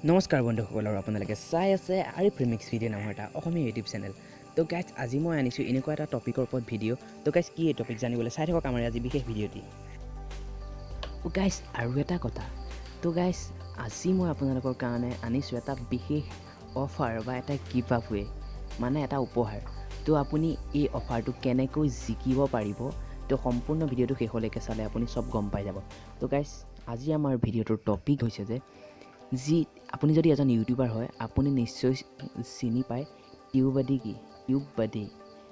নমস্কাৰ বন্ধুসকল, আৰু আপোনালোকে চাই আছে আৰিফ ৰিমিক্স ভিডিঅ' নামৰ এটা অসমীয়া ইউটিউব চেনেল। তো গাইজ, আজি মই আনিছোঁ এনেকুৱা এটা টপিকৰ ওপৰত ভিডিঅ'। তো গাইজ, কি এই টপিক জানিবলৈ চাই থাকক আমাৰ আজি বিশেষ ভিডিঅ'টি। গাইজ, আৰু এটা কথা, তো গাইজ আজি মই আপোনালোকৰ কাৰণে আনিছোঁ এটা বিশেষ অফাৰ বা এটা গিভ আপৱে, মানে এটা উপহাৰ। তো আপুনি এই অফাৰটো কেনেকৈ জিকিব পাৰিব, তো সম্পূৰ্ণ ভিডিঅ'টো শেষলৈকে চালে আপুনি চব গম পাই যাব। তো গাইজ, আজি আমাৰ ভিডিঅ'টোৰ টপিক হৈছে যে যি আপুনি যদি এজন ইউটিউবাৰ হয়, আপুনি নিশ্চয় চিনি পায় টিউববাডি কি, টিউববাডি।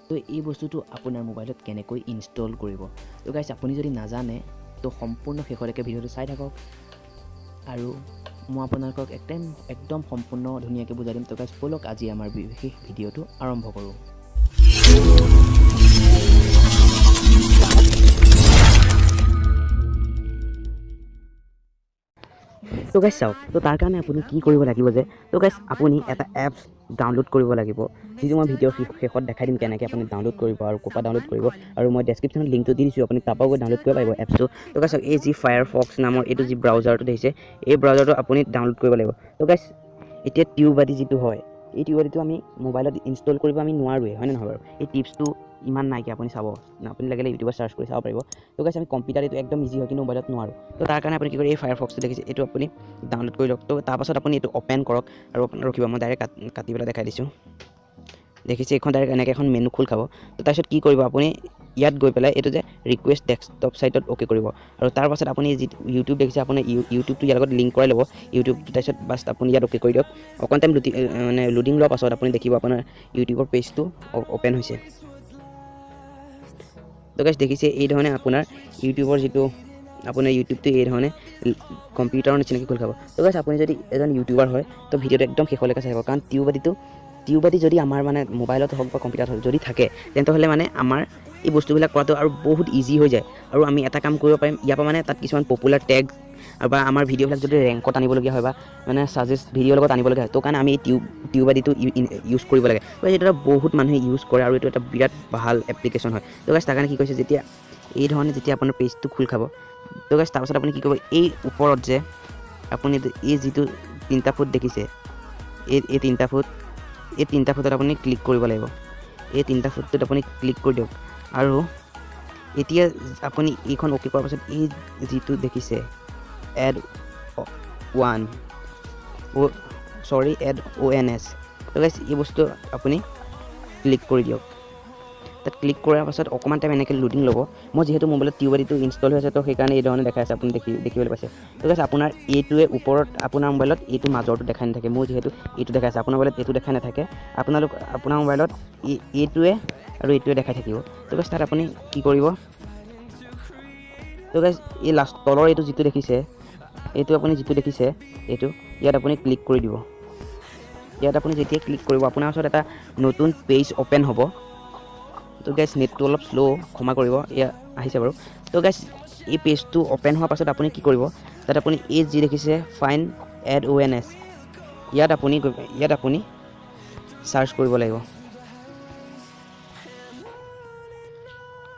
তো এই বস্তুটো আপোনাৰ মোবাইলত কেনেকৈ ইনষ্টল কৰিব। তো গাইজ, আপুনি যদি নাজানে তো সম্পূৰ্ণ শেষলৈকে ভিডিঅ'টো চাই থাকক আৰু মই আপোনালোকক একদম সম্পূৰ্ণ ধুনীয়াকৈ বুজাই দিম। তো গাইজ, ব'লক আজি আমাৰ বিশেষ ভিডিঅ'টো আৰম্ভ কৰোঁ। তো গাইজ চাওক, তো তাৰ কাৰণে আপুনি কি কৰিব লাগিব যে, তো গাইজ আপুনি এটা এপছ ডাউনলোড কৰিব লাগিব, যিটো মই ভিডিঅ'ৰ শেষত দেখাই দিম কেনেকৈ আপুনি ডাউনলোড কৰিব আৰু ক'ৰ পৰা ডাউনলোড কৰিব। আৰু মই ডেছক্ৰিপশ্যনত লিংকটো দি দিছোঁ, আপুনি তাৰপৰাও গৈ ডাউনলোড কৰিব পাৰিব এপছটো। তো গাইজ চাওক, এই যি ফায়াৰফক্স নামৰ এইটো যি ব্ৰাউজাৰটো দেখিছে, এই ব্ৰাউজাৰটো আপুনি ডাউনলোড কৰিব লাগিব। তো গাইজ, এতিয়া টিউববাডি যিটো হয়, এই টিউববাডিটো আমি মোবাইলত ইনষ্টল কৰিব আমি নোৱাৰোঁৱেই, হয়নে নহয় বাৰু? এই টিপছটো ইমান নাইকিয়া, আপুনি চাব, আপুনি লাগিলে ইউটিউবত চাৰ্চ কৰি চাব পাৰিব। তো গাইজ, আমি কম্পিউটাৰত এইটো একদম ইজি হয়, কিন্তু মোবাইলত নোৱাৰোঁ। তো তাৰ কাৰণে আপুনি কি কৰে, এই ফায়াৰফক্সটো দেখিছে, এইটো আপুনি ডাউনলোড কৰি লওক। তো তাৰপাছত আপুনি এইটো অ'পেন কৰক আৰু আপোনাৰ ৰখিব, মই ডাইৰেক্ট কাটি পেলাই দেখাই দিছোঁ। দেখিছে, এইখন ডাইৰেক্ট এনেকৈ এখন মেনু খোল খাব। তো তাৰপিছত কি কৰিব, আপুনি ইয়াত গৈ পেলাই এইটো যে ৰিকুৱেষ্ট ডেস্কটপ ছাইটত অ'কে কৰিব। আৰু তাৰপাছত আপুনি যি ইউটিউব দেখিছে, আপুনি ইউটিউবটো ইয়াৰ লগত লিংক কৰাই ল'ব ইউটিউবটো। তাৰপিছত বাছ আপুনি ইয়াত অ'কে কৰি দিয়ক। অকণ টাইম মানে লোডিং লোৱাৰ পাছত আপুনি দেখিব আপোনাৰ ইউটিউবৰ পেজটো অ'পেন হৈছে। তো গাইজ দেখিছে, এই ধৰণে আপোনাৰ ইউটিউবৰ যিটো আপোনাৰ ইউটিউবটো এই ধৰণে কম্পিউটাৰৰ নিচিনাকৈ খোল খাব। তো গাইজ, আপুনি যদি এজন ইউটিউবাৰ হয়, তো ভিডিঅ'টো একদম শেষলৈকে চাই থাকক, কাৰণ টিউববাডি যদি আমাৰ মানে মোবাইলত হওক বা কম্পিউটাৰত হওক যদি থাকে, তেন্তে হ'লে মানে আমাৰ এই বস্তুবিলাক কৰাটো আৰু বহুত ইজি হৈ যায়। আৰু আমি এটা কাম কৰিব পাৰিম, ইয়াৰ পৰা মানে তাত কিছুমান পপুলাৰ টেগ বা আমাৰ ভিডিঅ'বিলাক যদি ৰেংকত আনিবলগীয়া হয় বা মানে ছাজেষ্ট ভিডিঅ'ৰ লগত আনিবলগীয়া হয়, তো কাৰণে আমি এই টিউববাডিটো ইউজ কৰিব লাগে। তো এইটো এটা বহুত মানুহে ইউজ কৰে আৰু এইটো এটা বিৰাট ভাল এপ্লিকেশ্যন হয়। তো গাইজ, তাৰ কাৰণে কি কৈছে, যেতিয়া এই ধৰণে যেতিয়া আপোনাৰ পেজটো খোল খাব, তো গাইজ তাৰপাছত আপুনি কি কৰিব, এই ওপৰত যে আপুনি এই যিটো তিনিটা ফুট দেখিছে, এই তিনিটা ফুট, এই তিনিটা ফুটত আপুনি ক্লিক কৰিব লাগিব। এই তিনিটা ফুটটোত আপুনি ক্লিক কৰি দিয়ক। আৰু এতিয়া আপুনি এইখন অ'কে কৰাৰ পাছত এই যিটো দেখিছে add one O' sorry add O' N S, তো গাইজ এই বস্তু আপুনি ক্লিক কৰি দিয়ক। তাত ক্লিক কৰাৰ পাছত অকণমান টাইম এনেকৈ লোডিং ল'ব। মই যিহেতু মোবাইলত টিউববাডিটো ইনষ্টল হৈ আছে, তো সেইকাৰণে এই ধৰণে দেখাই আছে, আপুনি দেখিবলৈ পাইছে। তো গাইজ, আপোনাৰ এইটোৱে ওপৰত আপোনাৰ মোবাইলত এইটো মাজৰটো দেখাই নাথাকে, মোৰ যিহেতু এইটো দেখাই আছে, আপোনাৰ মোবাইলত এইটো দেখাই নাথাকে। আপোনাৰ মোবাইলত এইটোৱে আৰু এইটোৱে দেখাই থাকিব। তো গাইজ, তাত আপুনি কি কৰিব, তো গাইজ এই লাষ্ট তলৰ এইটো যিটো দেখিছে, এইটো আপুনি যিটো দেখিছে এইটো ইয়াত আপুনি ক্লিক কৰি দিব। ইয়াত আপুনি যেতিয়া ক্লিক কৰিব, আপোনাৰ ওচৰত এটা নতুন পেজ অ'পেন হ'ব। তো গাইজ, নেটটো অলপ শ্ল', ক্ষমা কৰিব, এয়া আহিছে বাৰু। তো গাইজ, এই পেজটো অ'পেন হোৱাৰ পাছত আপুনি কি কৰিব, তাত আপুনি এই যি দেখিছে ফাইন এড অ' এন এছ, ইয়াত আপুনি চাৰ্চ কৰিব লাগিব।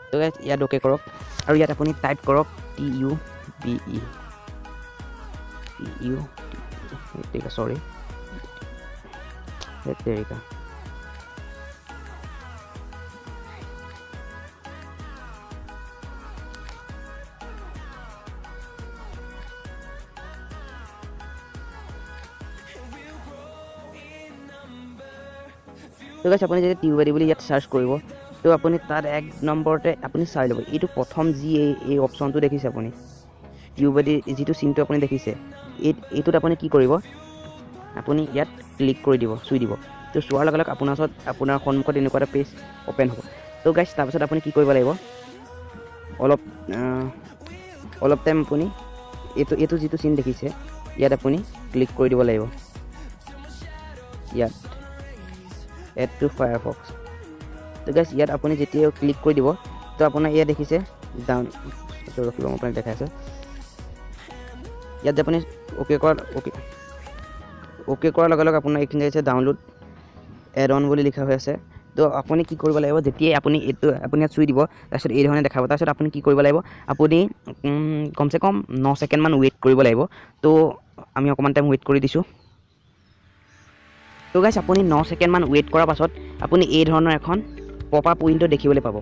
তো গাইজ, ইয়াত অ'কে কৰক আৰু ইয়াত আপুনি টাইপ কৰক T U B E, T U ঠিক আছে, চৰি তেৰিকা। তো গাইজ, আপুনি যেতিয়া টিউববাডি বুলি ইয়াত চাৰ্চ কৰিব, তো আপুনি তাত এক নম্বৰতে আপুনি চাই ল'ব, এইটো প্ৰথম যি এই অপশ্যনটো দেখিছে আপুনি, টিউববাডি যিটো চিনটো আপুনি দেখিছে, এইটোত আপুনি কি কৰিব, আপুনি ইয়াত ক্লিক কৰি দিব, চুই দিব। তো চোৱাৰ লগে লগে আপোনাৰ ওচৰত আপোনাৰ সন্মুখত এনেকুৱা এটা পেজ অ'পেন হ'ব। তো গাইজ, তাৰপিছত আপুনি কি কৰিব লাগিব, অলপ টাইম আপুনি এইটো যিটো চিন দেখিছে ইয়াত আপুনি ক্লিক কৰি দিব লাগিব, ইয়াত এড টু ফায়াৰফক্স। তো গাইজ, ইয়াত আপুনি যেতিয়া ক্লিক কৰি দিব, তো আপোনাৰ ইয়াত দেখিছে ডাউন, ৰখিব মই আপোনাক দেখাই আছোঁ। ইয়াত যে আপুনি অ'কে কৰাৰ লগে লগে আপোনাৰ এইখিনি দেখিছে ডাউনলোড এড অন বুলি লিখা হৈ আছে। তো আপুনি কি কৰিব লাগিব, যেতিয়াই আপুনি এইটো আপুনি ইয়াত চুই দিব, তাৰপিছত এই ধৰণে দেখাব। তাৰপিছত আপুনি কি কৰিব লাগিব, আপুনি কমচে কম ন ছেকেণ্ডমান ৱেইট কৰিব লাগিব। তো আমি অকণমান টাইম ৱেইট কৰি দিছোঁ। তো গাইছ, আপুনি 9 ছেকেণ্ডমান ৱেইট কৰাৰ পাছত আপুনি এই ধৰণৰ এখন পপ আপ উইণ্ড' দেখিবলৈ পাব।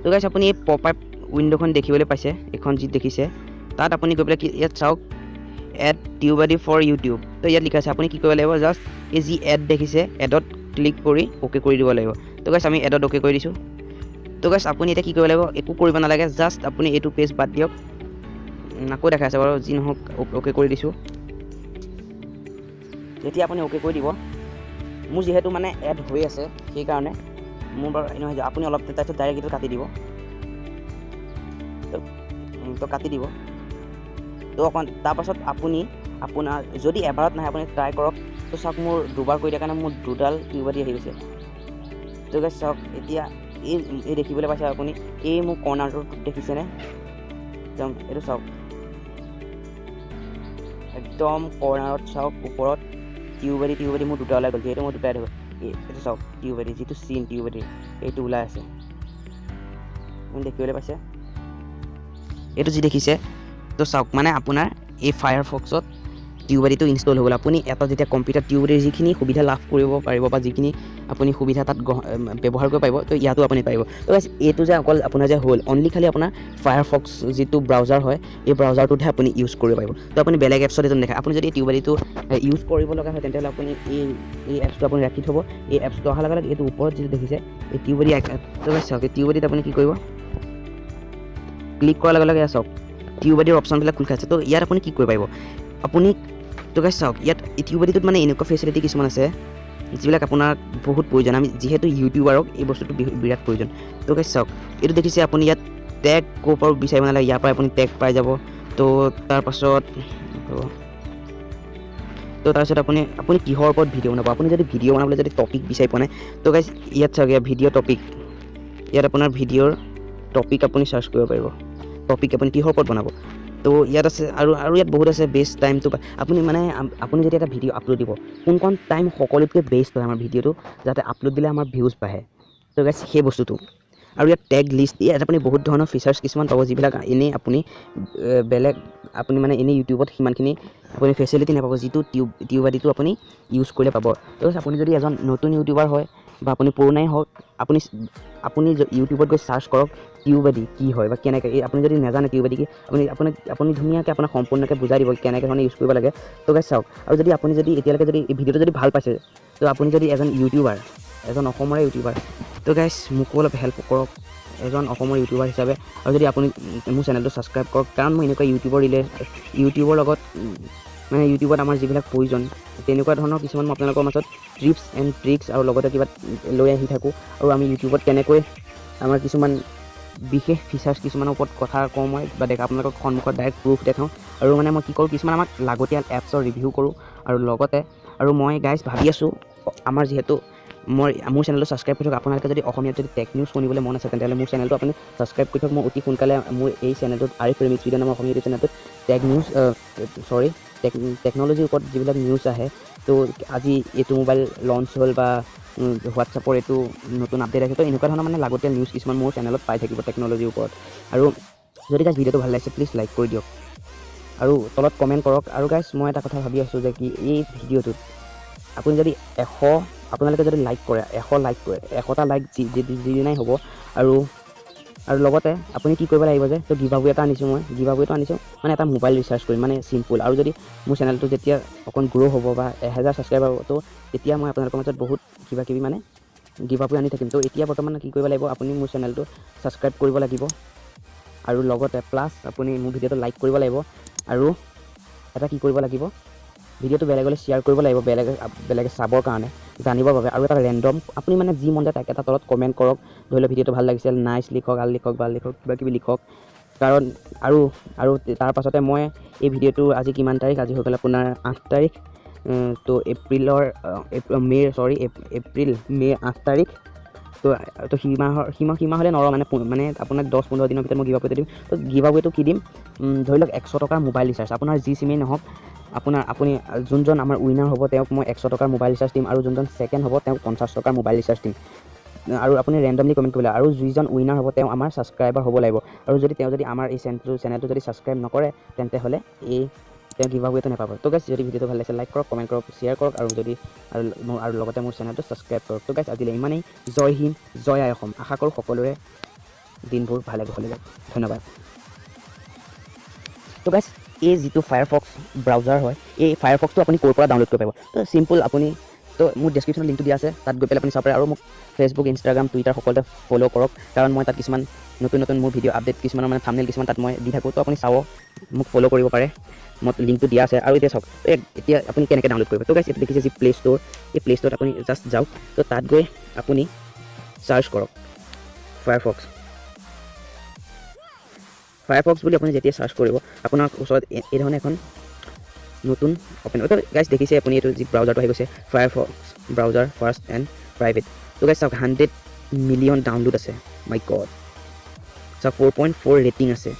তো গাইছ, আপুনি এই পপ আপ উইণ্ড'খন দেখিবলৈ পাইছে। এইখন যি দেখিছে, তাত আপুনি গৈ পেলাই কি ইয়াত চাওক, "এড টিউবাডি ফৰ ইউটিউব"। তো ইয়াত লিখা আছে। আপুনি কি কৰিব লাগিব? জাষ্ট এই যি এড দেখিছে, এডত ক্লিক কৰি অ'কে কৰি দিব লাগিব। তো গাইছ, আমি এডত অ'কে কৰি দিছোঁ। তো গাইছ, আপুনি এতিয়া কি কৰিব লাগিব? একো কৰিব নালাগে। জাষ্ট আপুনি এইটো পেজ বাদ দিয়ক। আকৌ দেখাই আছে বাৰু, যি নহওক অ'কে কৰি দিছোঁ। যেতিয়া আপুনি অ'কে কৰি দিব, মোৰ যিহেতু মানে এড হৈ আছে, সেইকাৰণে মোৰ বাৰু নহয়। আপুনি অলপ তাৰপিছত ডাইৰেক্ট এইটো কাটি দিব। তো কাটি দিব। তো অকণ তাৰপাছত আপুনি আপোনাৰ যদি এবাৰত নাহে, আপুনি ট্ৰাই কৰক। তো চাওক, মোৰ দুবাৰ কৰি দিয়াৰ কাৰণে মোৰ দুডাল টিউবাডি আহি গৈছে। তো গাইছ, চাওক, এতিয়া এই এই দেখিবলৈ পাইছে আপুনি, এই মোৰ কৰ্ণাৰটো দেখিছেনে? একদম এইটো চাওক, একদম কৰ্ণাৰত চাওক ওপৰত টিউবাডি টিউবাডি মোৰ দুটা ওলাই গ'ল। যিহেতু মই দুটাই থাকোঁ, এইটো চাওক, টিউবাডি যিটো চিন টিউবাডি এইটো ওলাই আছে, আপুনি দেখিবলৈ পাইছে এইটো যি দেখিছে। তো চাওক, মানে আপোনাৰ এই ফায়াৰফক্সত টিউবাডিটো ইনষ্টল হৈ গ'ল। আপুনি এটা যেতিয়া কম্পিউটাৰ টিউবাডিৰ যিখিনি সুবিধা লাভ কৰিব পাৰিব বা যিখিনি আপুনি সুবিধা তাত ব্যৱহাৰ কৰিব পাৰিব, তো ইয়াতো আপুনি পাৰিব। তো গাইছ, এইটো যে অকল আপোনাৰ যে হ'ল, অনলি খালি আপোনাৰ ফায়াৰফক্স যিটো ব্ৰাউজাৰ হয়, এই ব্ৰাউজাৰটোতহে আপুনি ইউজ কৰিব পাৰিব। তো আপুনি বেলেগ এপছত এইটো নেদেখায়। আপুনি যদি টিউবাডিটো ইউজ কৰিব লগা হয়, তেন্তে হ'লে আপুনি এই এই এপছটো আপুনি ৰাখি থ'ব। এই এপছটো অহাৰ লগে লগে এইটো ওপৰত যিটো দেখিছে, এই টিউবাডি। তো গাইছ, চাওক, এই টিউবাডিত আপুনি কি কৰিব? ক্লিক কৰাৰ লগে লগে চাওক, টিউবাডিৰ অপশ্যনবিলাক খোল খাইছে। তো ইয়াত আপুনি কি কৰিব পাৰিব আপুনি? তো গাইছ, চাওক, ইয়াত টিউবাডিটোত মানে এনেকুৱা ফেচিলিটি কিছুমান আছে, যিবিলাক আপোনাক বহুত প্ৰয়োজন। আমি যিহেতু ইউটিউবাৰক এই বস্তুটো বিৰাট প্ৰয়োজন। তো গাইছ, চাওক, এইটো দেখিছে আপুনি, ইয়াত টেগ ক'ৰ পৰা বিচাৰিব নালাগে, ইয়াৰ পৰা আপুনি টেগ পাই যাব। তো তাৰপাছত আপুনি কিহৰ ওপৰত ভিডিঅ' বনাব? আপুনি যদি ভিডিঅ' বনাবলৈ যদি টপিক বিচাৰি পোৱা নাই, তো গাইছ, ইয়াত চাওক, ইয়াত ভিডিঅ' টপিক, ইয়াত আপোনাৰ ভিডিঅ'ৰ টপিক আপুনি চাৰ্চ কৰিব পাৰিব। টপিক আপুনি কিহৰ ওপৰত বনাব, তো ইয়াত আছে। আৰু আৰু ইয়াত বহুত আছে। বেষ্ট টাইমটো আপুনি মানে আপুনি যেতিয়া এটা ভিডিঅ' আপলোড দিব, কোনখন টাইম সকলোতকৈ বেষ্ট হয় আমাৰ ভিডিঅ'টো যাতে আপলোড দিলে আমাৰ ভিউজ বাঢ়ে। তো গাইছ, সেই বস্তুটো। আৰু ইয়াত টেগ লিষ্ট, ইয়াত আপুনি বহুত ধৰণৰ ফিচাৰ্ছ কিছুমান পাব, যিবিলাক এনেই আপুনি বেলেগ আপুনি মানে এনেই ইউটিউবত সিমানখিনি আপুনি ফেচিলিটি নাপাব, যিটো টিউবাডিটো আপুনি ইউজ কৰিলে পাব। তো আপুনি যদি এজন নতুন ইউটিউবাৰ হয় বা আপুনি পুৰণাই হওক, আপুনি আপুনি ইউটিউবত গৈ চাৰ্চ কৰক টিউবাডি কি হয় বা কেনেকৈ। এই আপুনি যদি নাজানে টিউবাডি কি, আপুনি আপোনাক আপুনি ধুনীয়াকৈ আপোনাক সম্পূৰ্ণকৈ বুজাই দিব কেনেকৈ ধৰণে ইউজ কৰিব লাগে। তো গাইছ, চাওক, আৰু যদি আপুনি যদি এতিয়ালৈকে যদি এই ভিডিঅ'টো যদি ভাল পাইছে, তো আপুনি যদি এজন ইউটিউবাৰ, এজন অসমৰে ইউটিউবাৰ, তো গাইছ, মোকো অলপ হেল্প কৰক এজন অসমৰ ইউটিউবাৰ হিচাপে। আৰু যদি আপুনি মোৰ চেনেলটো ছাবস্ক্ৰাইব কৰক, কাৰণ মই এনেকুৱা ইউটিউবৰ লগত মানে ইউটিউবত আমাৰ যিবিলাক প্ৰয়োজন, তেনেকুৱা ধৰণৰ কিছুমান মই আপোনালোকৰ মাজত টিপছ এণ্ড ট্ৰিক্স আৰু লগতে কিবা লৈ আহি থাকোঁ। আৰু আমি ইউটিউবত কেনেকৈ আমাৰ কিছুমান বিশেষ ফিচাৰ্ছ কিছুমানৰ ওপৰত কথা কওঁ মই বা দেখা আপোনালোকক সন্মুখত ডাইৰেক্ট প্ৰুফ দেখাওঁ। আৰু মানে মই কি কৰোঁ, কিছুমান আমাক লাগতিয়াল এপছৰ ৰিভিউ কৰোঁ। আৰু লগতে আৰু মই গাইজ ভাবি আছোঁ, আমাৰ যিহেতু মই মোৰ চেনেলটো ছাবস্ক্ৰাইব কৰি থওক। আপোনালোকে যদি অসমীয়াত যদি টেক নিউজ শুনিবলৈ মন আছে, তেন্তে মোৰ চেনেলটো আপুনি ছাবস্ক্ৰাইব কৰি থওক। মই অতি সোনকালে মোৰ এই চেনেলটোত, আৰিফ ৰিমিক্স ভিডিঅ' নামৰ অসমীয়া ইউটিউব চেনেলটোত টেক নিউজ, চৰি, টেকন'লজিৰ ওপৰত যিবিলাক নিউজ আহে, তো আজি এইটো মোবাইল লঞ্চ হ'ল বা হোৱাটছআপৰ এইটো নতুন আপডেট আহিছে, তো এনেকুৱা ধৰণৰ মানে লাগতিয়াল নিউজ কিছুমান মোৰ চেনেলত পাই থাকিব টেকন'লজিৰ ওপৰত। আৰু যদি গাইজ ভিডিঅ'টো ভাল লাগিছে, প্লিজ লাইক কৰি দিয়ক আৰু তলত কমেণ্ট কৰক। আৰু গাইজ, মই এটা কথা ভাবি আছোঁ যে কি এই ভিডিঅ'টোত আপুনি যদি 100, আপোনালোকে যদি লাইক কৰে, 100 লাইক কৰে, 100টা লাইক যিদিনাই হ'ব, আৰু আৰু লগতে আপুনি কি কৰিব লাগিব যে তো গিভ আৱে এটা আনিছোঁ মই। গিভ আৱেটো আনিছোঁ মানে এটা মোবাইল ৰিচাৰ্জ কৰিম, মানে চিম্পুল। আৰু যদি মোৰ চেনেলটো যেতিয়া অকণ গ্ৰ' হ'ব বা 1000 ছাবস্ক্ৰাইবাৰ হ'ব, তো তেতিয়া মই আপোনালোকৰ মাজত বহুত কিবা কিবি মানে গিভ আৱে আনি থাকিম। তো এতিয়া বৰ্তমান কি কৰিব লাগিব? আপুনি মোৰ চেনেলটো ছাবস্ক্ৰাইব কৰিব লাগিব আৰু লগতে প্লাছ আপুনি মোৰ ভিডিঅ'টো লাইক কৰিব লাগিব। আৰু এটা কি কৰিব লাগিব? ভিডিঅ'টো বেলেগলৈ শ্বেয়াৰ কৰিব লাগিব, বেলেগে বেলেগে চাবৰ কাৰণে, জানিবৰ বাবে। আৰু এটা ৰেণ্ডম আপুনি মানে যি মন যায় তাক এটা তলত কমেণ্ট কৰক। ধৰি লওক ভিডিঅ'টো ভাল লাগিছে, নাইচ লিখক, আল লিখক, ভাল লিখক, কিবা কিবি লিখক। কাৰণ আৰু আৰু তাৰ পাছতে মই এই ভিডিঅ'টো, আজি কিমান তাৰিখ? আজি হৈ গ'ল আপোনাৰ 8 তাৰিখ, তো এপ্ৰিলৰ, মে'ৰ, চৰি, এপ্ৰিল মে'ৰ 8 তাৰিখ। তো তো সি মাহ হ'লে নৰওঁ, মানে মানে আপোনাক 10-15 দিনৰ ভিতৰত মই গিভ আৱেটো দিম। তো গিভ আৱেটো কি দিম? ধৰি লওক 100 টকাৰ মোবাইল ৰিচাৰ্জ, আপোনাৰ যি চিমেই নহওক, আপুনি যোনজন আমাৰ উইনাৰ হ'ব, তেওঁক মই 100 টকাৰ মোবাইল ৰিচাৰ্জ দিম আৰু যোনজন ছেকেণ্ড হ'ব, তেওঁক 50 টকাৰ মোবাইল ৰিচাৰ্জ দিম। আৰু আপুনি ৰেণ্ডমলি কমেণ্ট কৰিব লাগিব আৰু যিজন উইনাৰ হ'ব, তেওঁ আমাৰ ছাবস্ক্ৰাইবাৰ হ'ব লাগিব। আৰু যদি তেওঁ যদি আমাৰ এই চেনেলটো যদি ছাবস্ক্ৰাইব নকৰে, তেন্তে হ'লে এই তেওঁ গিভ আৱেটো নাপাব। তো গাইজ, যদি ভিডিঅ'টো ভাল লাগিছে, লাইক কৰক, কমেণ্ট কৰক, শ্বেয়াৰ কৰক আৰু যদি আৰু মোৰ আৰু লগতে মোৰ চেনেলটো ছাবস্ক্ৰাইব কৰক। তো গাইজ, আজিলৈ ইমানেই। জয় হিন্দ, জয় আই অসম। আশা কৰোঁ সকলোৰে দিনবোৰ ভালে কুশলে যাওক। ধন্যবাদ। তো গাইজ, এই যিটো ফায়াৰফক্স ব্ৰাউজাৰ হয়, এই ফায়াৰফক্সটো আপুনি ক'ৰ পৰা ডাউনলোড কৰিব পাৰিব? তো চিম্পল, আপুনি তো মোৰ ডেছক্ৰিপশ্যনত লিংকটো দিয়া আছে, তাত গৈ পেলাই আপুনি চাব পাৰে। আৰু মোক ফেচবুক, ইনষ্টাগ্ৰাম, টুইটাৰ সকলোতে ফ'ল' কৰক, কাৰণ মই তাত কিছুমান নতুন নতুন মোৰ ভিডিঅ' আপডেট কিছুমানৰ মানে থাম্বনেইল কিছুমান তাত মই দি থাকোঁ। তো আপুনি চাব, মোক ফ'ল' কৰিব পাৰে, মই লিংকটো দিয়া আছে। আৰু এতিয়া চাওক, এতিয়া আপুনি কেনেকৈ ডাউনলোড কৰিব? তো গাইজ, এইটো দেখিছে যি প্লে ষ্ট'ৰ, এই প্লে ষ্ট'ৰত আপুনি জাষ্ট যাওক। তো তাত গৈ আপুনি চাৰ্চ কৰক ফায়াৰফক্স। ফায়াৰফক্স বুলি আপুনি যেতিয়া চাৰ্চ কৰিব, আপোনাৰ ওচৰত এই ধৰণে এখন নতুন অপেন। তো গাইজ, দেখিছে আপুনি এইটো যি ব্ৰাউজাৰটো আহি গৈছে, Firefox browser fast and private. তো গাইজ চাওক, 100 মিলিয়ন ডাউনলোড আছে, মাই গড। চাওক, 4.4 ৰেটিং আছে,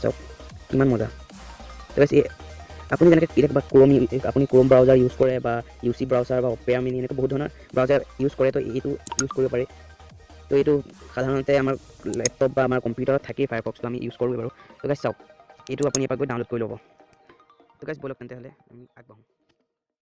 চাওক কিমান মজা। তো গাইজ, এই আপুনি যেনেকৈ কেতিয়াবা ক্ৰম, আপুনি ক্ৰম ব্ৰাউজাৰ ইউজ কৰে বা ইউ চি ব্ৰাউজাৰ বা অপেৰা মিনি, এনেকৈ বহুত ধৰণৰ ব্ৰাউজাৰ ইউজ কৰে, তো এইটো ইউজ কৰিব পাৰে। তো এইটো সাধাৰণতে আমাৰ লেপটপ বা আমাৰ কম্পিউটাৰত থাকেই, ফায়াৰফক্সটো আমি ইউজ কৰোঁৱেই বাৰু। তো গাইজ চাওক, এইটো আপুনি এপাক গৈ ডাউনলোড কৰি ল'ব। তো গাইজ, ব'লক তেন্তে হ'লে আমি আগবাঢ়োঁ।